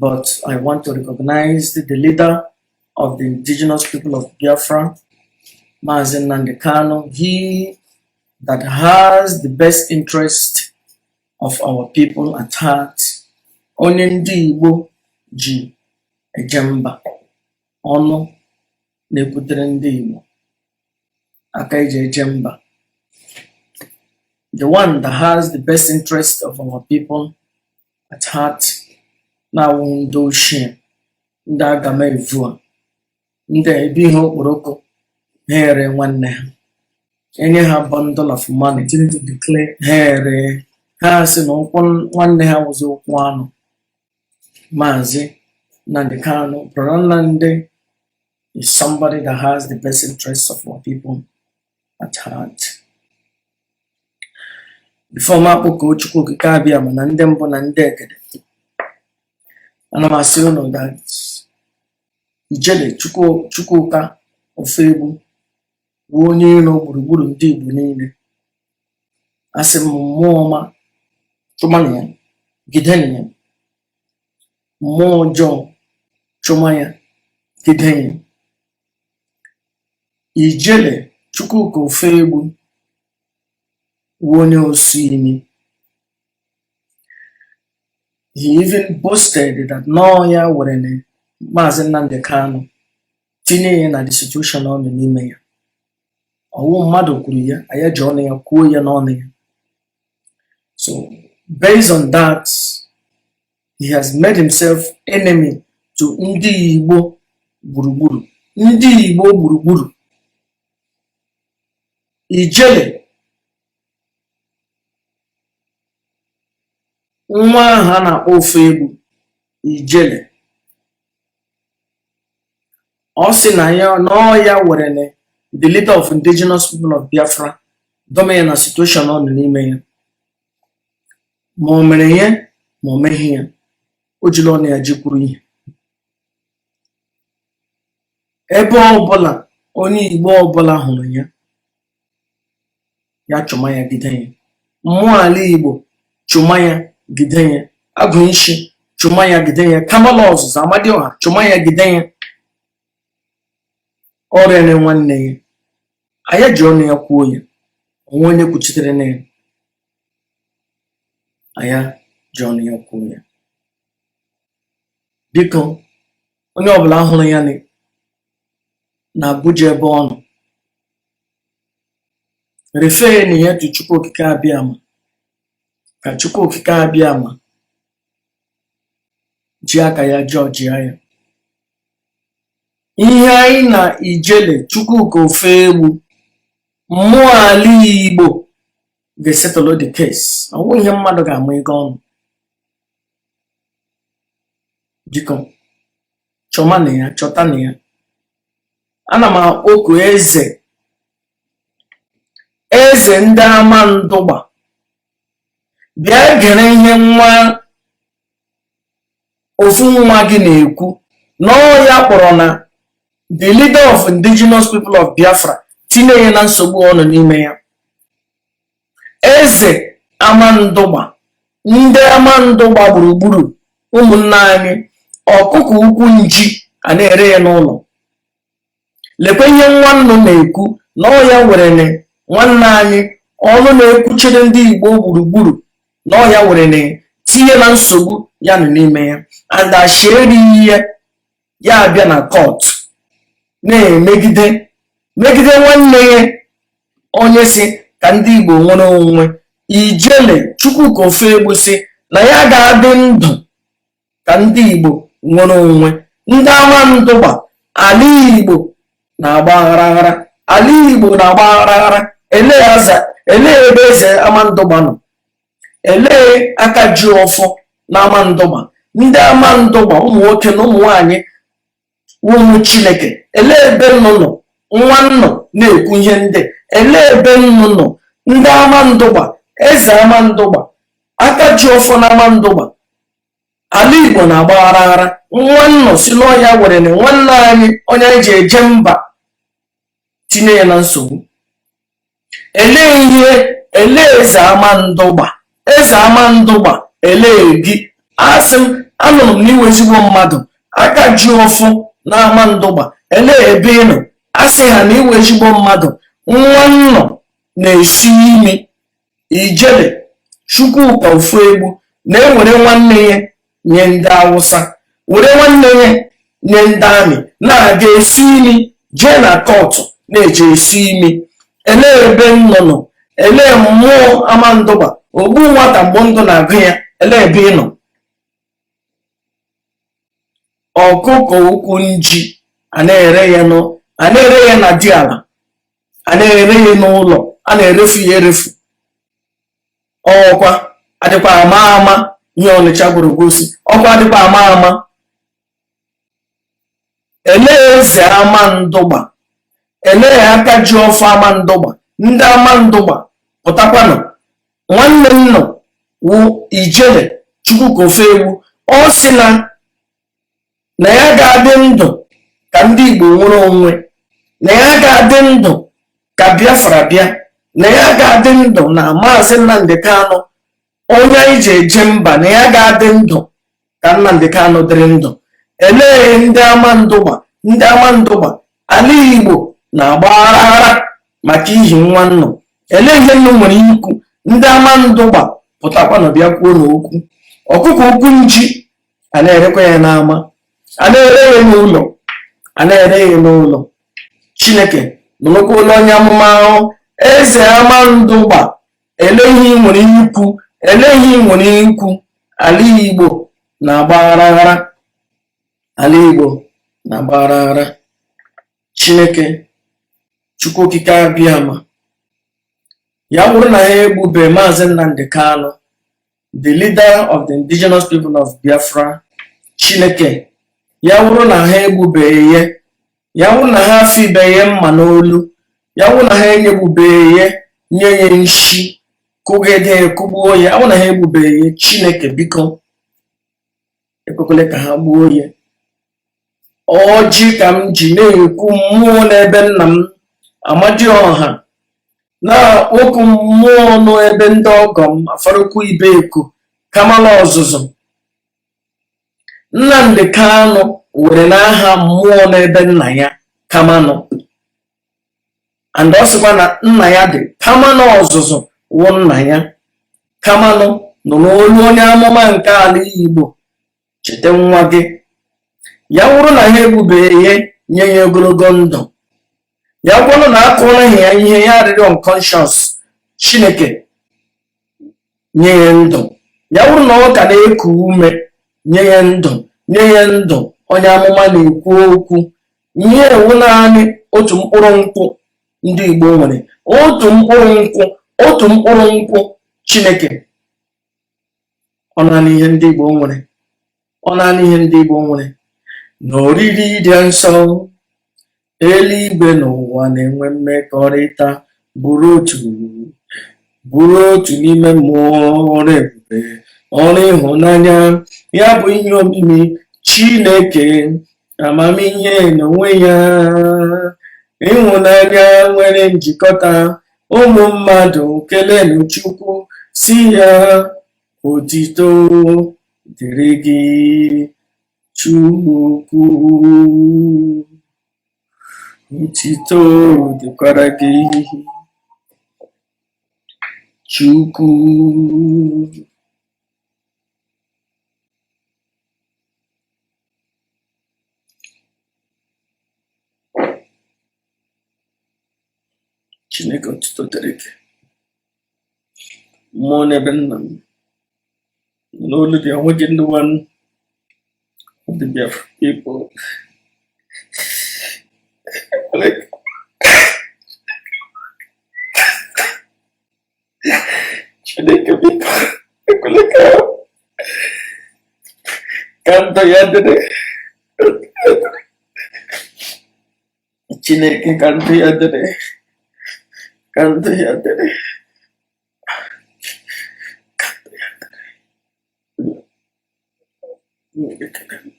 But I want to recognize the leader of the indigenous people of Biafra, Mazi Nnamdi Kanu, he that has the best interest of our people at heart, onye ndị Igbo ji eje mba, ọnụ na-ekwutere ndị Igbo, aka eji eje mba, the one that has the best interest of our people at heart, na-awụ ndị ochie, ndị agamevu a, ndị a ebi ihe okporoko ha ere nwanne ha, enye ha bundle of money Continue to declare ha ere, ha sị na ụkwụ nwanne ha wụzi ụkwụ anụ. Maazị Nnamdi Kanu, Brother Nnamdi is somebody that has the best interests of our people at heart. Before m akpọkuo Chukwu Okike abịa ma na ndị mbụ na ndị egede, ana m asị unu that Ijele Chukwu Chukwuka Ofegbu bụ onye iro gburugburu ndị Igbo niile. Asị m mmụọ ọma chụmanụ ya, gidenụ ya. Mmụọ ọjọọ chụma ya, gide ya. Ijele Chukwuka Ofegbu bụ onye osu imi. He even boasted that nọọ ya were na Maazị Nnamdi Kanu tinye ya na the situation ọ nọ n'ime ya. Ọwụ mmadụ kwuru ya, anyị ji ọnụ ya kwuo ya n'ọnụ ya. So based on that, he has made himself enemy to ndị Igbo gburugburu, ndị Igbo gburugburu. Ijele nwa ahụ a na-akpọ Ofegbu Ijele, ọ sị na ya na ọ ya were na the leader of indigenous people of Biafra dọma ya na situation ọ nọ n'ime ya. Ma o mere ya ma o meghị ya, o jiri ọnụ ya jikwuru ihe. Ebe ọbụla onye Igbo ọbụla hụrụ ya, ya chụma ya, gide ya. Mmụọ ala Igbo chụma ya, gide ya. Agụ isi chụma ya, gide ya. Kamala ọzụzụ Amadioha chụma ya, gide ya. Ọ rere nwanne ya, anyị ji ọnụ ya kwuo ya, onwe onye kwuchitere na ya, anya ji ọnụ ya kwuo ya. Biko, onye ọbụla hụrụ ya na Abuja ebe ọ nọ, refer na ya to Chukwu Okike Abịama, ka Chukwu Okike Abịama ji aka ya jọjịa ya. Ihe anyị na Ijele Chukwuka Ofegbu, mmụọ ala Igbo ga-esettle the case. Ọ bụghị ihe mmadụ ga-ama ego ọnụ. Biko, chọmanụ ya, chọtanụ ya. Ana m akpọku eze, eze ndị ama ndụgba, bịa gere ihe nwa ofu nwa gị na-ekwu na ọ ya kpọrọ na the leader of indigenous people of Biafra tinye ya na nsogbu ọ nọ n'ime ya. Eze Amandụgba, ndị Amandụgba gburugburu, ụmụnne anyị, ọkụkọ ukwu nji a na-ere ya n'ụlọ. Lekwa ihe nwa nnụ na-ekwu na ọ ya were nwanne anyị, ọnụ na-ekwuchere ndị Igbo gburugburu, na ọ ya were tinye na nsogbu ya nọ n'ime ya, and ashieri ihe ya abịa na court na-emegide megide nwanne ya, onye si ka ndị Igbo nwere onwe. Ijele Chukwuka Ofegbu si na ya ga-adị ndụ ka ndị Igbo nwere onwe. Ndị Amandụgba, ala Igbo na-agba aghara aghara, ala Igbo na-agba aghara aghara. Elee ebe eze Amandụgba nọ? Elee aka ji ọfọ na Amandụgba? Ndị Amandụgba, ụmụ nwoke na ụmụ nwanyị, ụmụ Chineke, elee ebe nnụ nọ? Nwa nnụ na-ekwu ihe ndị, elee ebe nnụ nọ? Ndị Amandụgba, eze Amandụgba, aka ji ọfọ na Amandụgba, ala Igbo na-agba aghara aghara. Nwa nnụ si n'ọhịa were na nwanne anyị, onye anyị ji eje mba, tinye ya na nsogbu. Elee ihe, elee eze Amandụgba? Eze Amandụgba, elee gị? Asị m Anụrụ m n'iwe ezigbo mmadụ, aka ji ọfọ na Amandụgba. Elee ebe ị nọ? A sị ha na iwe ezigbo mmadụ. Nwa nnọ na-esi imi. Ijele Chukwuka Ofuegbu na-ewere nwanne ya nye ndị Awụsa, were nwanne ya nye ndị amị, na-aga esi imi, jee na court na-eje esi imi. Elee ebe nnọ nọ? Elee mmụọ Amandụgba, ogbu nwata mgbe ndụ na-agụ ya? Elee ebe ị nọ? Ọkụkọ ukwu nji a na-ere ya nọ, a na-ere ya na diala, a na-ere ya n'ụlọ, a na-erefu ya erefu. Ọkwa adịkwa ama ama ihe Ọnịcha gburu gosi. Ọkwa adịkwa ama ama. Elee eze Amandụgba? Elee aka ji ọfọ Amandụgba? Ndị Amandụgba, pụtakwanụ. Nwanne m nọ wụ Ijele Chukwuka Ofoegbu. Ọ sị na ya ga-adị ndụ ka ndị Igbo nwere onwe, na ya ga-adị ndụ ka Biafra bịa, na ya ga-adị ndụ na Maazị Nnamdi Kanu, onye anyị ji eje mba, na ya ga-adị ndụ ka Nnamdi Kanu dịrị ndụ. Elee ndị Amandụgba? Ndị Amandụgba, ala Igbo na-agba aghara maka ihi nwa nnọ. Elee ihe nnụ nwere ikwu? Ndị Amandụgba, pụtakwanụ bịa kwuo n'okwu. Ọkụkọ ukwu nji a na-erekwa ya n'ama, a na-ere ya n'ụlọ, a na-ere ya n'ụlọ. Chineke, nụrụkwa olu onye amụma ahụ. Eze Amandụgba, ele ihe ị nwere ikwu? Ele ihe ị nwere ikwu? Ala Igbo na-agba aghara aghara, ala Igbo na-agba aghara aghara. Chineke Chukwu Okike Abịama, ya bụrụ na ha egbube Maazị Nnamdi Kanu, the leader of the Indigenous People of Biafra, Chineke, ya bụrụ na ha egbubeghị ya, ya bụrụ na ha afịbeghị mma n'olu, ya bụrụ na ha enyegbubeghị ya, nye ya nshi kụgide kụgbuo ya, ọ bụrụ na ha egbubeghị ya, Chineke biko ekwekwele ka ha gbuo ya. Ọjị ka m ji na-ekwu. Mmụọ n'ebe nna m Amadioha na-akpọku, mmụọ n'ebe ndị ọgọ m Afarukwu Ibeku Kamala Ọzụzụ. Nnamdi Kanu were n'aha mmụọ n'ebe nna ya Kamanụ, and ọ sịkwa na nna ya dị Kamanụ Ọzụzụ wụ nna ya. Kamanụ nụrụ olu onye amụma nke ala Igbo. Cheta nwa gị. Ya wụrụ na ha egbubeghị ya, nye ya ogologo ndụ. Ya gwanụ na akụọla ya ihe, ya arịrịọ unconscious, Chineke nye ya ndụ. Ya wụrụ na ọ ka na-eku ume, nye ya ndụ, nye ya ndụ. Onye amụma na-ekwu okwu. Ihe ewu naanị otu mkpụrụ nkwụ ndị Igbo nwere, otu mkpụrụ nkwụ, otu mkpụrụ nkwụ. Chineke, ọ naanị ihe ndị Igbo nwere, ọ naanị ihe ndị Igbo nwere. Na oriri dị nsọ, eluigwe n'ụwa na-enwe mmekọrịta, bụrụ otu, bụrụ otu n'ime mmụọ. Ọrụ ebube, ọrụ ịhụnanya ya bụ ihe omimi. Chineke amamihe n'onwe ya, ịhụnanya nwere njikọta. Ụmụ mmadụ, kelenu Chukwu, si ya otito dịrị gị, Chukwu, otito dịkwara gị, Chukwu. Chineke, otuto dịrị gị. Mmụọ n'ebe nna m n'olu dị awakened one of the Biafra people. Like, Chineke biko ekwela ka ndụ ya dịrị. Chineke, ka ndụ ya dịrị, ka ndụ ya dịrị, ka ndụ ya dịrị.